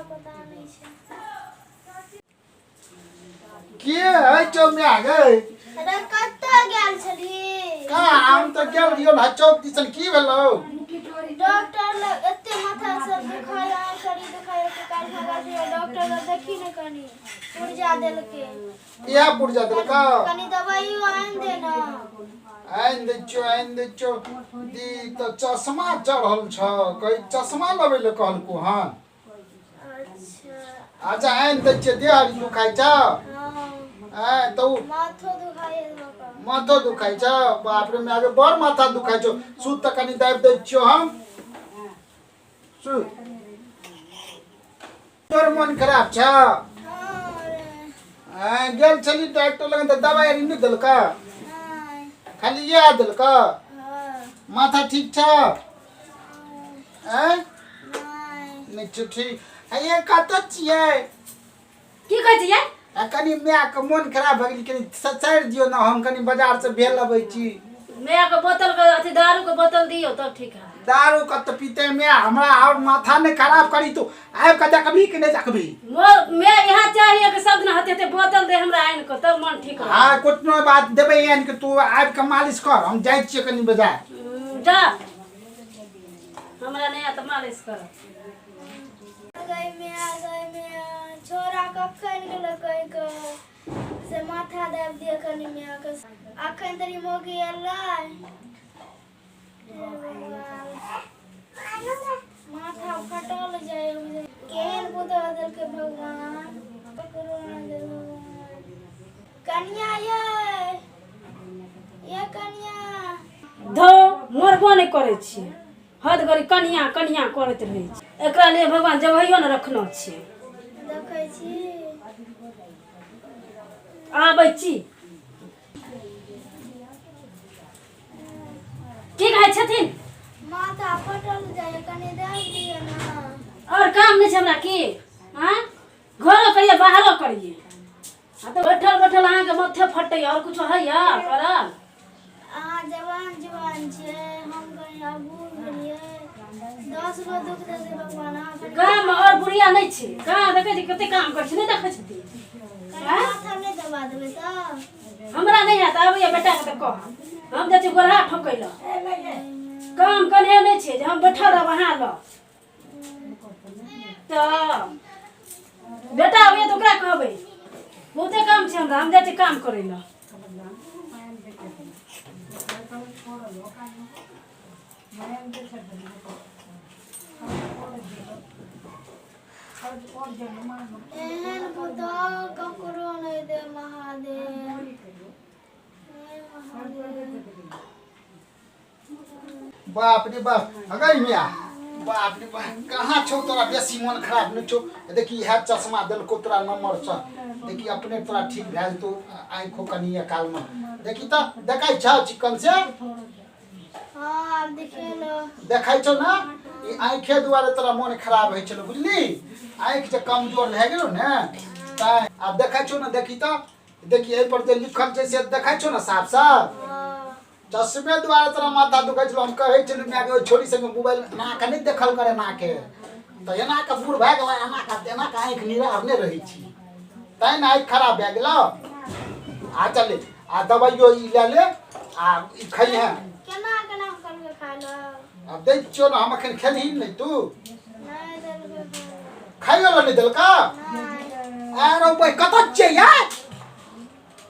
पता नहि छै। के है छौ माय गै? अरे कतऽ गेल छली? कहाँ, हम तऽ गेल रहियौ ने चौक दिसन। की भेलौ? डॉक्टर लग एते माथा सब दुखाय, आँखि दुखाय के काल्हि भगा दिया डॉक्टर लग, देखी ने कनी पुर्जा देलकै। इएह पुर्जा देलकौ? कनी दवाइयो आनि दे ने। आनि दै छियौ, आनि दै छियौ। दी तऽ चश्मा चढ़ल छौ, कहै चश्मा लबै लए कहलकौ हन। अच्छा। अच्छा, आनि दै छियै। देह आर दुखाइ छौ? हाँ। आँय, तऽ उ माथो दुखाय पापा। माथो दुखाइ छौ? बाप रे माय गे, बड़ माथा दुखाइ छौ। सुत तऽ कनि दाबि दै छियौ हम, सुत। तोर मन खराब छौ? हाँ रे। आँय, गेल छली डॉक्टर लग तऽ दबाइ आर नहि देलका? नहि। खाली इएह देलका? हाँ। माथा ठीक छौ? आँय? नहि। नहि छौ ठीक। आ ये कतऽ छियै? की कहै छियै? आ कनि मायके मोन खराब भऽ गेल, कनि सचारि दियौ ने, हम कनि बाजारसँ भेल अबै छी। माय के बोतल के अथी दारू के बोतल दियौ तब ठीक है। दारू कतऽ पीते माय? हमरा आओर माथा नहि खराब करी तू। आबि कऽ देखबही कि नहि देखबही? मैं यहाँ चाहिए कि सब दिन हते हते बोतल दे हमरा आनि कऽ तब मन ठीक रहत। हँ, कोनो बात देबै आनि कऽ, तू आबि कऽ मालिश कर, हम जाइ छियै कनि बाजार। जा, हमरा नहि आयत मालिश कर। गई में आ गई में, छोरा कखन गेलो कहि कऽ से माथा दाबि दिअ कनि माय के। अखन तरी मौगी एलै। हे भगवान, माथा फटल जाय। केहन पुतोह देलकै भगवान, ककरो नहि दे भगवान। कनिया ये, ये कनिया। धौ, मरबो नहि करै छियै, हद गरी कनिया कनिया करैत रहै छै। एकरा लिए भगवान जगहियो ने रखने छै। देखै छी। आबै छी। की कहै छथिन? माथा फटल जाय, कनि दाबि दिअ ने। आओर काम नहि छै हमरा की? आँय, घरो करियै, बाहरो करियै, आ तऽ बैठल बैठल अहाँके माथे फटैया, आओर कुछो होइया करल? अहाँ जवान जवान छियै, हम कनि आब बूढ़ भेलियै। 10 गो दुख देतै भगवान, अहाँ कनि गाममे आओर बुढ़िया नहि छै? कहाँ देखै छी कते काम करै छै, नहि देखै छथिन? कनि माथा नहि दबा देबै तऽ। हमरा नहि हैत, आबैया बेटाके तऽ कहब। हम जाइ छी गोरहा ठोकै लए। काम कन्हे नहि छै जे हम बैठल रहब अहाँ लग। तऽ बेटा आबैया तऽ ओकरा कहबै। बहुते काम छै हमरा, हम जाइ छी काम करै लए। एहन पुतोह ककरो नहि दे महादेव, हे महादेव। बाप रे बाप, अगै मिया, बाप रे बाप, कहाँ छौ तोरा? बेसी मन खराब नहि छौ। देखी, इएह चश्मा देलकौ तोरा नम्बर छौ, देखी अपने तोरा ठीक भए जेतौ आँखो कनिए कालमे। देखी तऽ, देखै छौ चिकन से? हँ, आब देखेलो। देखै छौ ने? ई आँखे दुआरे तोरा मन खराब होइ छलौ, बुझली? आँखि जे कमजोर भए गेलौ ने, तैं। आब देखै छौ ने? देखी तऽ, देखी एहि पर जे लिखल छै से देखै छौ ने साफ साफ? हँ। चश्मे दुआरे तोरा माथा दुखै छलौ। हम कहै छलहुँ मायके, ओहि छोरी संगे मोबाइल एना कऽ नहि देखल कर, एना के तऽ एना कऽ बूढ़ भए गेलै, एना कऽ एना कऽ आँखि निरार नहि रहै छी, तैँ ने आँखि खराब भए गेलौ। आ चले, आ दबाइयो ई लए ले आ ई खइहेँ। केना केना करबै खाय लए? आ दै छियौ ने हम, एखन खेलही नहि तू? नहि देलकै खाय लए। खाइयो लए नहि देलका? नहि। आरो भाइ, कतऽ छियै यार?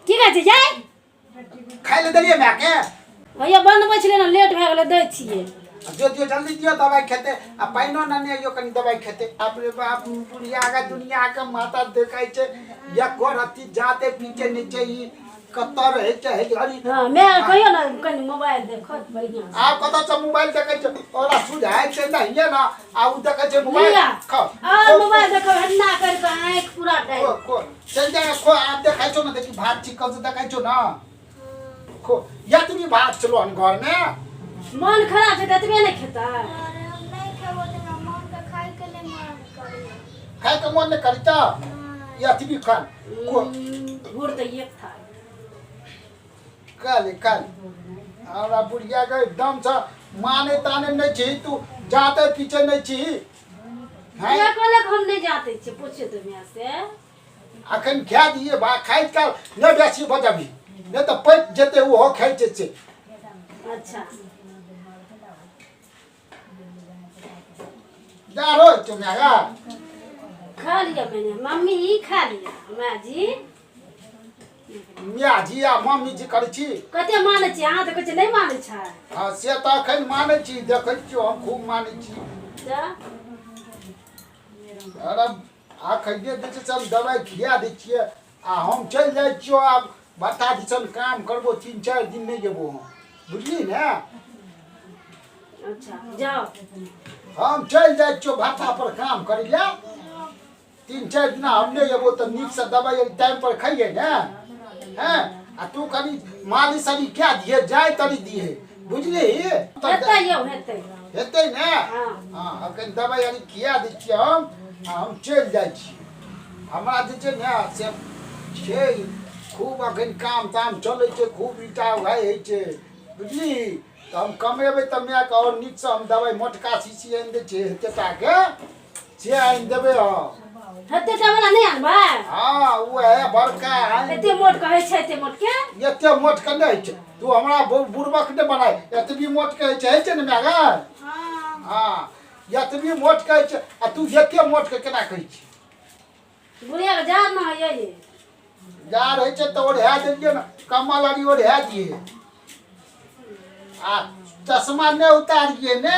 की कहै छै यार? खाइ लए देलियै मायके? भैया, बनबै छलियै ने, लेट भए गेलै, दै छियै। दियौ दियौ, जल्दी दियौ, दबाइ खेतै। आ पानिओ ने अइयो, कनि दबाइ खेतै। बाप रे बाप, बुढ़िया के दुनिया के माता देखै छै एको रत्ती जाते पीछे नीचे ई कतऽ रहै छै हे घड़ी। हँ, माय कहियो ने कनि मोबाइल देखत बढ़िआँ से। आब कतऽ से मोबाइल देखै छै? ओकरा सुझाइ छै नहिये ने, आ उ देखै छै मोबाइल। लिअ। खाओ। आओर मोबाइल देखब हन्ना करि कऽ आँखि पूरा डालि। खो खो, चलि जा, खो। आब देखै छौ ने? देखी, भात चिकन से देखै छौ ने? खो, एतबी भात छलो हन घरमे। मन खराब छै तऽ एतबे नहि खेतै? अरे, हम नहि खेबो तऽ हमरा मोनके खायके नहि मन करैए। खायके मन नहि करी तऽ नहि। एतबी खान खो। घूर तऽ एक थाल। काले काले हमरा बुढ़िया के एकदम से माने ताने नहीं छी तू, जाते पीछे नहीं छी। हैं? के कहलक हम नहि जाते छियै पूछियो तऽ माय से। अखन खा दिए बा, खाइत काल नहि बेसी बजबही, नहि तऽ पचि जेतै ओहो खाइ छै से। अच्छा जा रो छै माय गा। खा लिया मैंने मम्मी, ई खा लिया माँ जी। मिया जी आ मम्मी जी करै छी। कते मानै छी अहाँ, तऽ कहै छी नहि मानै छै। हँ से तऽ अखन मानै छी, देखै छियौ हम खूब मानै छी। तऽ अरे अखन जे छै से हम दवाइ खिया दै छियै आ हम चलि जाइ छियौ। आब भट्टा दिसन काम करबो, 3-4 दिन नहि जेबो हम, बुझली ने? अच्छा जाओ। हम चलि जाइ छियौ भट्टा पर काम करै लए, 3-4 दिना हम नहि एबो, तऽ नीकसँ दवाइ टाइम पर खइहे ने। हैं आ तू कनि मालिश अरी कए दिहे, जाय तरी दिहे, बुझली? हेतै यौ, हेतै। हेतै ने? हँ। हँ अखन दवाइ अरी खिया दै छियै हम आ हम चलि जाइ छी। हमरा जे छै ने से छै खूब अखन काम ताम चलै छै, खूब ईटा उघाइ होइ छै, बुझली? तऽ हम कमेबै तऽ मायके आओर नीकसँ हम दवाइ मोटका शीशी आनि दै छियै, एते टाके से आनि देबै हम। एते टा वाला नहि आनबै? हँ उएह बड़का आनि। एते मोट कहै छै, एते मोट के? एते मोट के नहि होइ छै। तू हमरा बुड़बक नहि बनाय। एतबी मोट के होइ छै, होइ छै ने माय गै? हँ। हँ एतबी मोट के होइ छै आ तू एते मोट के केना कहै छी? बुढ़िया के जान न है ये। जा रहै छै तऽ ओढ़ा देलियै ने कम्बल अरी, ओढ़ा दियै आ चश्मा नहि उतारियै ने,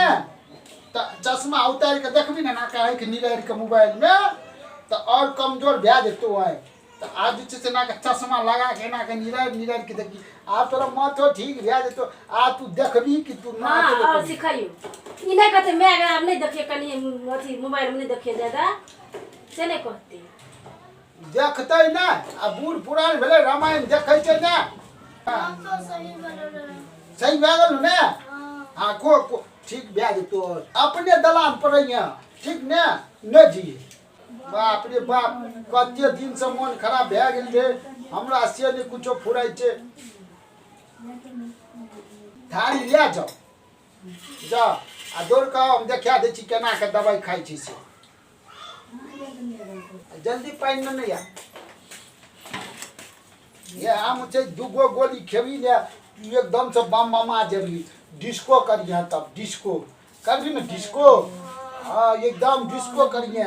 तऽ चश्मा उतारि कऽ देखबी ने नाका आँखि निरारि कऽ मोबाइलमे तऽ आओर कमजोर भए जेतौ आँखि। तऽ आब जे छै से एना कऽ चश्मा लगा कऽ एना कऽ निरारि निरारि कऽ देखी, आब तोरा माथो ठीक भए जेतौ। आब तू देखबी कि तू हँ नाच। आओर सिखैयौ ई नहि कहते माय गे, आब नहि देखिए कनि अथी मोबाइलमे नहि देखिए जादा, से नहि कहते। देखतै नहि आ बूढ़ पुरान भेलै, रामायण देखै छै ने। हम तो सही बोलल रहे। सही भए गेल ने? हाँ। हँ को को ठीक भए जेतौ। अपने दलान पर रहिए, ठीक ने? नहि जी, बाप रे बाप, कते दिनसँ मोन खराब भए गेल रहै हमरा, से नहि कुछो फुराइ छै। थारी लए जाउ, जा आ दौड़ कऽ हम देखा दै छी केना कऽ दवाइ खाइ छी से। जल्दी पानि नहि आ ये आम छै, दूगो गोली खेबी ने एकदम से बम बमा जेबी, डिस्को करिहे। तब डिस्को करबी ने, डिस्को, हाँ एकदम डिस्को करिहे।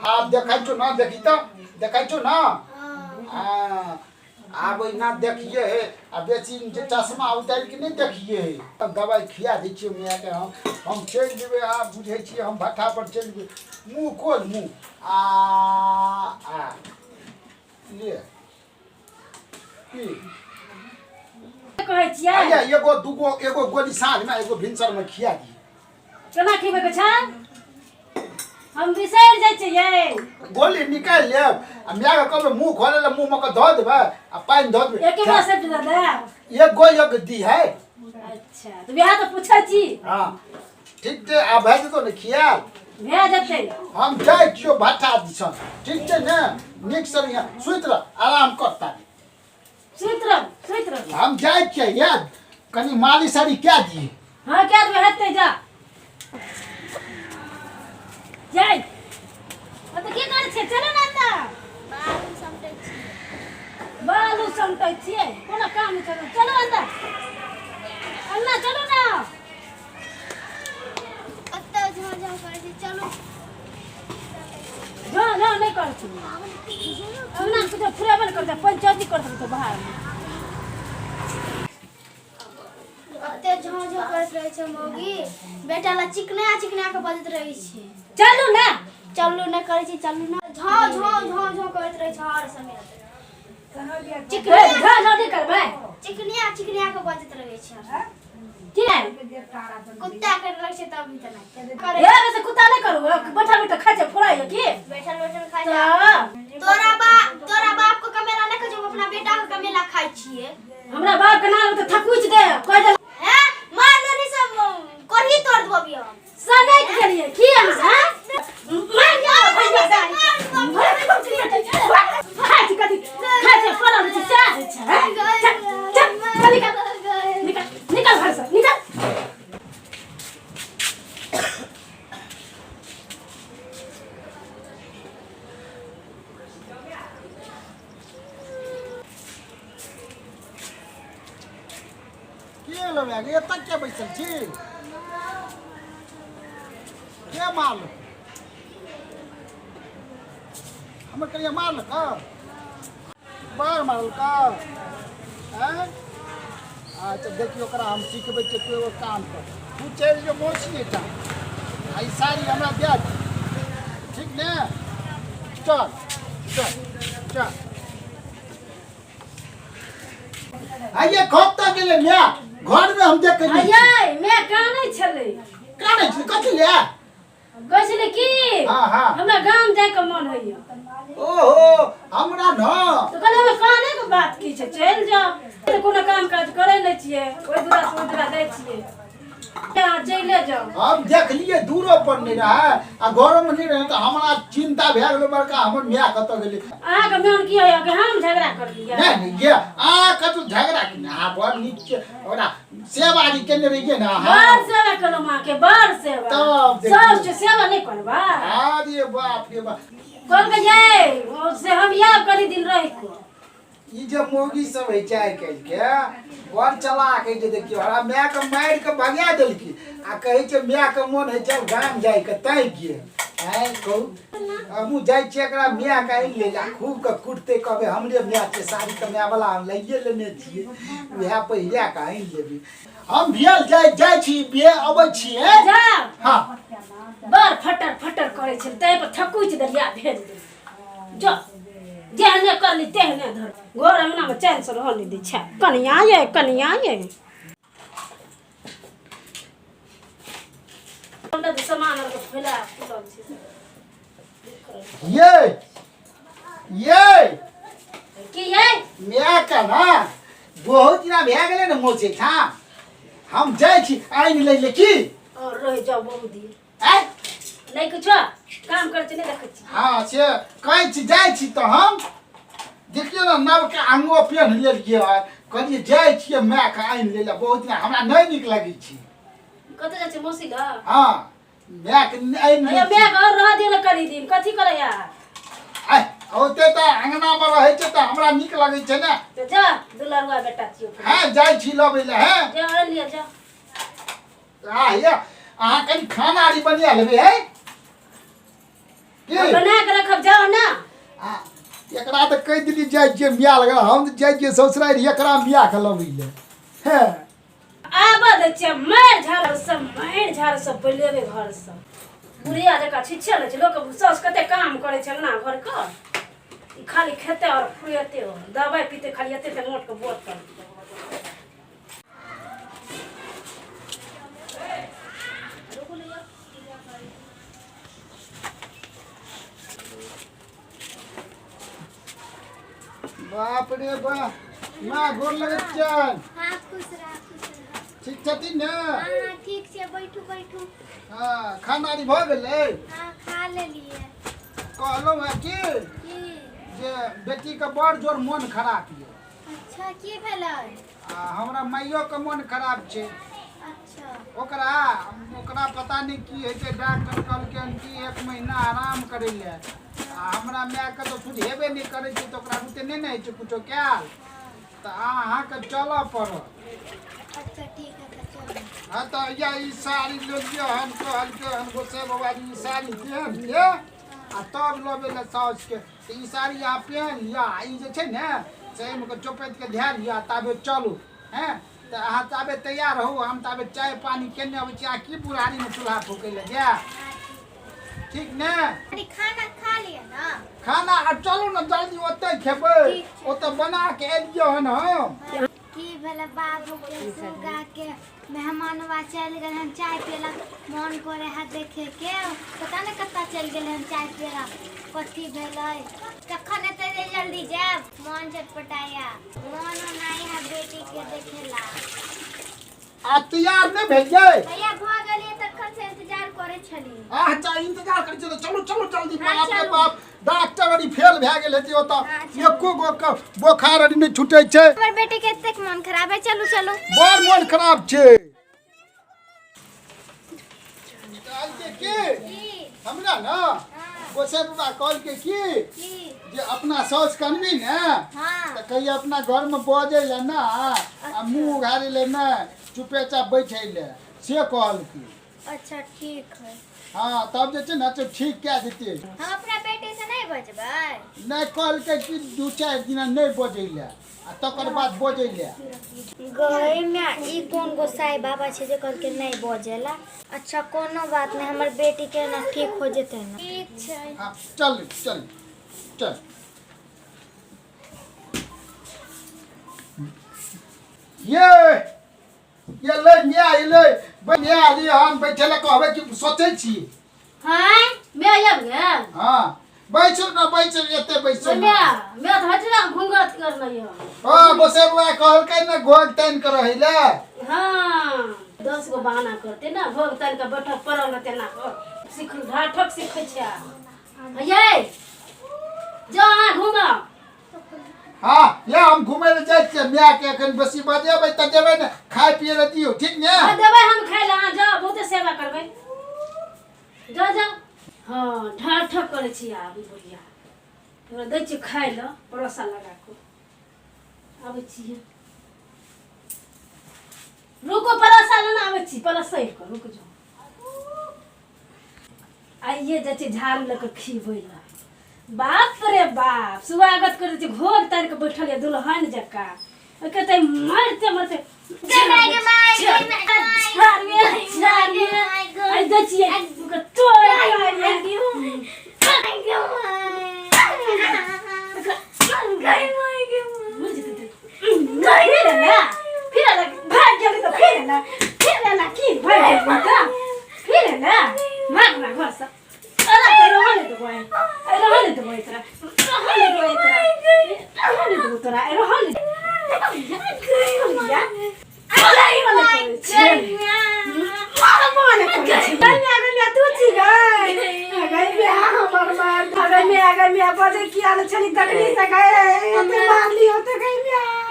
आब देखै छौ ना, देखी तऽ देखै छौ ना। हाँ आब एना देखिए हे आ बेसी जे चश्मा उतारि के नहि देखिए हे। तब दवाइ खिया दै छियै मायके। हम चलि जेबै आब, बुझै छियै, हम भट्ठा पर चलि जेबै। मुँह खोल, मुँह आ आ ले की कहै छियै? आइया एगो दूगो, एगो गोली साँझमे एगो भिनसरमे खिया दियै। केना खेबै के छै, हम बिसरि जाइ छियै। गोली निकालि लेब आ मायके कहबै मुँह खोले लए, मुँहमे कऽ धऽ देबै आ पानि धऽ देबै। एके बार सब दऽ देब? एक गो एक दी है। अच्छा तऽ वएह तऽ पूछै छी। हँ ठीक छै, आब भए जेतौ ने खियाल? भए जेतै। हम जाइ छियौ भट्ठा दिसन, ठीक छै ने? नीकसँ रहिहें, सुति रह, आराम कर तारी। सुति रह, सुति रह। हम जाइ छियै, याद कनि मालिश आरी कए दियै। हाँ कए देबै, हेतै, जा जाइ। तऽ की करै छियै? चलू ने तऽ। बालू समटै छियै। बालू समटै छियै? कोनो काम नहि। चलू, चलू अन्दर, अंगना चलू ने। कतऽ झाँ झाँ करै छी, चलू। झा झा नहि करै छी, अंगना कुछो फुरेबे नहि करतै, पंचायती करतै तऽ बाहर। कते झाँ झाँ करैत रहै छै मौगी, बेटा ला चिकना चिकना के बजैत रहै छै। चलू ने। चलू ने करै छी, चलू ने, झाँ झाँ झाँ झाँ करैत रहै छै हर समय। चिकनिया झा झा नहि करबै। चिकनिया चिकनिया के बजैत रहै छै। की कुत्ता कर रहै छै तब भी तऽ नहि करै। हे से कुत्ता नहि करू, बैठल बैठल खाइ छै, फोड़ाइ की। बैठल बैठल खाइ तऽ छै। तोरा बाप को कमेला नहि खाइ छै, हम अपना बेटा के कमेला खाइ छियै। हमरा बाप के नाम तऽ थकुच दे कह दे। हैं मार देनी सब कोढ़ी तोड़ देबो अभी हम। सनक गेलियै की अहाँ? हैं मार दियौ भैया दाई, खाइ छी कथी खाइ छै, पड़ल छै सएह होइ छै, हैं? चल चल चल, निकल निकल निकल घर से निकल। गेलो माय गे? एतऽ किया बैसल छी? के मारलक? हमर कनिया मारलक? बड़ मारलक? आँय? अच्छा देखियौ, ओकरा हम सिखबै छियै। तू एगो काम कर, तू चलि जो मौसी एहिठाम आ ई साड़ी हमरा दए दे, ठीक ने? चल चल चल। आइए, कतऽ गेलै माय? घरमे हम देख के आइए, मैं कानै छलै। कानै छलै? कथी ले? कहै छलै की हाँ हाँ हमरा गाम जाइके मन होइए। ओहो, हमरा न तऽ कहलियै, हमरा कानै के बात की छै, चलि जाउ। तऽ कोनो काम काज करै नहि छियै, ओहि दूरा से ओहि दूरा जाइ छियै, अहाँ चलि जाउ। हम देखलियै दूरो पर नहि रहै आ घरोमे नहि रहै, तऽ हमरा चिन्ता भए गेलै बड़का, हमर माय कतऽ गेलै। अहाँके मोन की होइए कि हम झगड़ा करलियै? नहि नहि ये, अहाँ कतौ झगड़ा की नहि, अहाँ बड़ नीक छियै। ओकरा सेवा जे केने रहियै ने अहाँ। बड़ सेवा केलहुँ माँके, बड़ सेवा। तब देखियौ। सब छै, सेवा नहि करबा? अरे बाप रे बाप। कहलकै ये ओ से हम आयब कनी दिन रहि कऽ। ई जे मौगी सब होइ छै आइ काल्हि के, बड़ चलाक होइ छै। देखियौ, हमरा मायके मारि कऽ भगा देलकी आ कहै छै मायके मोन होइ छै गाम जाइके तैं गेल। आँय कहू, हमहूँ जाइ छियै एकरा मायके आनि लै लए, खूब के कुटतै। कहबै हमरे माय छै, साड़ीके मायवला हम लैए लेने छियै, उएह पहिरा कऽ आनि लेबै। हम भेल जाइ जाइ छी, बे अबै छियै। जाउ। हँ। बड़ फटर फटर करै छै, ताहि पर थकुचि देलियै आ भेज देलियै। जो जेहने करली तेहने धर, घर अंगनामे चैनसँ रहऽ नहि दै छै। कनिया ये, कनिया ये, हमरा तऽ सामान आरके फैला फूलल छै। ये ये। की ये? माय के ना बहुत दिना भए गेलै ने मोचे ठाम। हम जाइ छी आनि लै ले की। और रहि जाउ बहुत दिन। आँय? नहि किछो काम करै छी, नहि देखै छी। हँ, से कहै छी, जाइ छी तऽ हम देखियौ ने, नवका अंगो पेन्ह लेलियै हन। कहलियै जाइ छियै मायके आनि लै लए, बहुत दिना हमरा नहि नीक लगै छै। कतऽ जाइ छी मौसी लग? हँ, मायके आनि लै अयो छी। माय घर रह दियौ ने कनी दिन, कथी करैया? आइ ओते तऽ अङ्गनामे रहै छै तऽ हमरा नीक लगै छै ने। तऽ जा, दुलरुआ बेटा छियौ। हँ, जाइ छी लबै लए। हँ, जा, आनि लिअ, जा। आ ये, अहाँ कनि खाना आरी बना लेबै है की? हम बना के रखब, जाओ ना। आ, एकरा तऽ कहि देली जाइ छियै मिया लग, हम तऽ जाइ छियै ससुरारि एकरा मिया के लबै लए। हे आबऽ दै छियै, मारि झाड़ सब, मारि झाड़ सब पहिले घर सब बुढ़िया जकाँ छिछे लै छै। लोक साउस कते काम करै छै अंगना घरके, ई खाली खेतै आओर फुरेतै, दबाइ पीतै, खाली एते एते मोटके बोतल। बाप रे बाप, माँ गोर लगैत छियनि। हाँ, खुश रह, खुश रह। ठीक छथिन ने? हाँ हाँ, ठीक छै, बैठू बैठू। हँ, खाना आरी भऽ गेलै? हाँ, खा लेलियै। कहलहुँ हेँ कि की? जे बेटीके बड़ जोर मोन खराब यऽ। अच्छा, की भेलै? आ हमरा माइयोके मोन खराब छै। अच्छा। ओकरा ओकरा पता नहि की होइ छै, डॉक्टर कहलकै हन कि एक महीना आराम करै लए। आ हमरा मायके तऽ सुझेबे नहि करै छै, तऽ ओकरा बुते नहि ने होइ छै कुछो कयल, तऽ अहाँके चलऽ पड़त। अच्छा, ठीक है, तऽ चलू। हँ, तऽ या ई साड़ी लेलियै हन, कहलकै हन गोसाइ बाबा जी ई साड़ी पेहन के आ तब लबै लए साउसके। तऽ ई साड़ी अहाँ पेहन लिअ आ ई जे छै ने से एहिमे के चौपैत के धए लिअ, ताबे चलू। हैं, तऽ अहाँ ताबे तैयार रहू, हम ताबे चाय पानी केने अबै छी। अहाँ की बुढ़ारीमे चूल्हा फूकै लए जायब? ठीक ने? अरे, खाना खा लिअ ने। खाना आ चलू ने जल्दी, ओतहि खेबै। ठीक छै। ओतऽ बना के एलियै हन हम। की भेलै बाबू के, सुगा के? मेहमानवा चलि गेल हन चाय पियला, मन करे है देखे के। पता नहि कतऽ चलि गेल हन चाय पियला। कथी भेलै? कखन एतै जे जल्दी जायब? मन चटपटाया, मन ओनाही है बेटी के देखेला। आ तैयार नहि भेलियै? भैया, भऽ गेलियै, तखन से इंतजार करै छली। अच्छा, इंतजार करै छियै तऽ चलू चलू जल्दी। हाँ, बाप रे चलू। बाप, डॉक्टर अरी फेल भए गेल हेतै ओतऽ। हाँ, चलू। एको गो के बोखार अरी नहि छूटै छै। हमर बेटी के एतेक मन खराब है, चलू चलू। बड़ मोन खराब छै। कहलकै की? की? हमरा ने हाँ। गोसाइ बाबा कहलकै की की? जे अपना साउस कनबी ने हाँ तऽ कहिया अपना घरमे बजै लए ने आ मुँह उघारै लए नहि। चुपेचाप बैठै लए से कहलकै। अच्छा ठीक है। हँ, तब जे छै ने से ठीक कए देतै। हम अपना बेटी से नहीं बजबै? नहि, कहलकै कि 2-4 दिना नहि बजै लए आ तकर बाद बजै लए। गए में ई कोन गोसाई बाबा छै जे कहलकै नहीं बजेला? अच्छा कोनो बात नहीं, हमर बेटी के ना ठीक हो जेतै ना। ठीक छै। हँ, चल चल चल। ये ये ले मिया एलै, मिया एलियै हन, बैठे लए कहबै कि सोचै छी? हाँ, मैं आब गेल। हँ, बैसू ने, बैसू, एते बैसू। मैं मैं तऽ हटि ना, घूंघट करना यो। हँ, गोसाई बाबा कहलकै ने घोघ तानि कऽ रहै लए। हाँ, 10 गो बहाना करते ना, भोग तानि कऽ बैठक पड़ल रहते ना, सीख ढाठक सीखै छै। ये जो अहाँ घूमब। हाँ, या हम घुमै लए जाइ छियै। मायके एखन बेसी बजेबै तऽ जेबै ने, खाय पियै लए दियौ, ठीक ने? हाँ, देबै हम खाय लए, अहाँ जाउ, बहुते सेवा करबै, जाउ जाउ। हाँ, ढाठक करै छी आब ई बुढ़िया। ओकरा दै छियै खाय लए परोसा लगा कऽ, आबै छियै। रुको, परोसा लेने आबै छी, परोसै कऽ रुक जाउ। आइए जाइ छियै झाड़ू लऽ कऽ खीबै लए। बाप रे बाप, स्वागत करै छै, घोघ तारि कऽ बैठल यऽ दुल्हन जकाँ। ओहिके तऽ मारिते मारिते झाड़ू दै छियै ओकर तोड़ि। फिर भाग गेली तऽ फिर एला, फिर एला की भाग गेली तऽ फिर एला। भाग ना घरसँ। अरे तऽ रहऽ नहि देबो आइ, रहऽ नहि देबो तोरा, रहऽ नहि देबो तोरा, रहऽ नहि देबो तोरा, रहऽ नहि।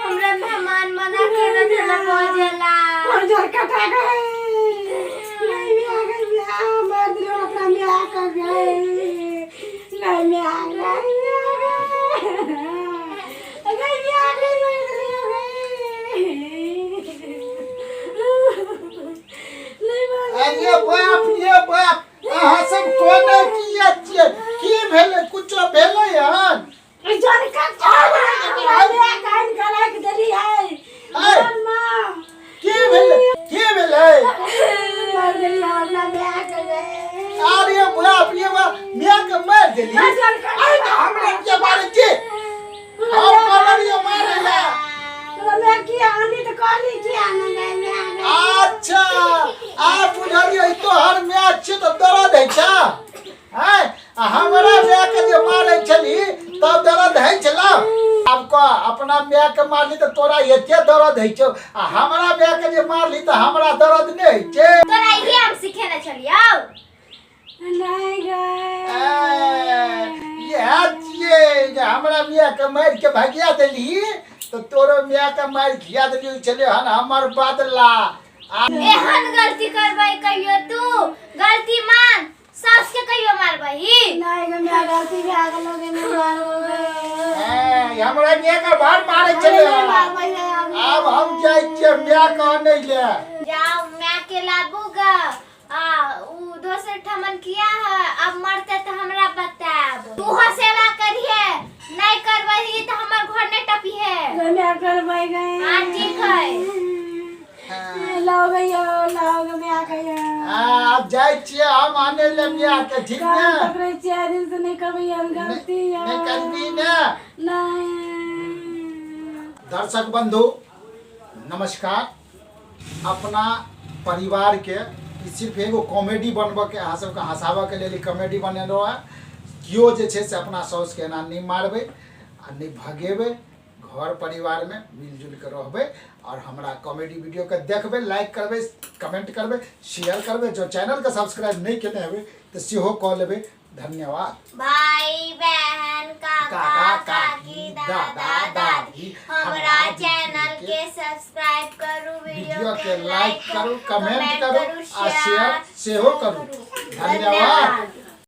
हमरा मेहमान मना केने छलै बजेला। अरे बाप रे बाप, अहाँ सब कोना किया छियै? की भेलै? कुछो भेलै हन? की भेलै? की भेलै? अरे बाप रे बाप, माय के मारि देली? आइ तऽ हमरा के मारै छी? हम कहलियै मारै लए? अच्छा, आब बुझलियै, तोहर माय छियै तऽ दर्द होइ छै। आँय, आ हमरा मायके जे मारै छली तब दर्द होइ छलौ? आब कह, अपना मायके मारली तऽ तोरा एते दर्द होइ छौ आ हमरा मायके जे मारली तऽ हमरा दर्द नहि होइ छै? तोरा इहे हम सिखेने छलियौ। इएह छियै जे हमरा मायके मारि के भगिया देली तऽ तोरो मायके मारि खिया देली छलै हन हमर बदला। एहन गलती करबै कहियो तू? गलती मान, सास के कहियो मारबही? ए, हमरा मायके भार मारै छलै। आब हम जाइ छियै मायके अनै लए। जाओ, माय के लाबू ग। आ उ दोसर ठमन किया है? अब मरते तऽ हमरा बताब। तू हो सेवा करिहे, नहीं करबही तऽ हमर घर नहीं टपिहे। हाँ, ठीक है। हाँ, आब जाइ छियै हम आनै लए मायके, ठीक ने? नहि करबी ने? दर्शक बंधु नमस्कार। अपना परिवारके ई सिर्फ एगो कॉमेडी बनबऽके, अहाँ सबके हँसाबऽके लेल ई कॉमेडी बनेलहुँ हँ। केओ जे छै से अपना साउसके एना नहि मारबै आ नहि भगेबै। घर परिवारमे मिलजुल के रहबै आओर हमरा कॉमेडी वीडियोके देखबै, लाइक करबै, कमेंट करबै, शेयर करबै। जो चैनलके सब्सक्राइब नहि केने हेबै तऽ सेहो कऽ लेबै। धन्यवाद। भाई बहन, काका काका, काकी, काकी, दादा दादा, दादी, दादी, हमरा हमरा चैनल के सब्सक्राइब करू, वीडियो के लाइक करू, कमेंट करू आ शेयर सेहो करू। धन्यवाद।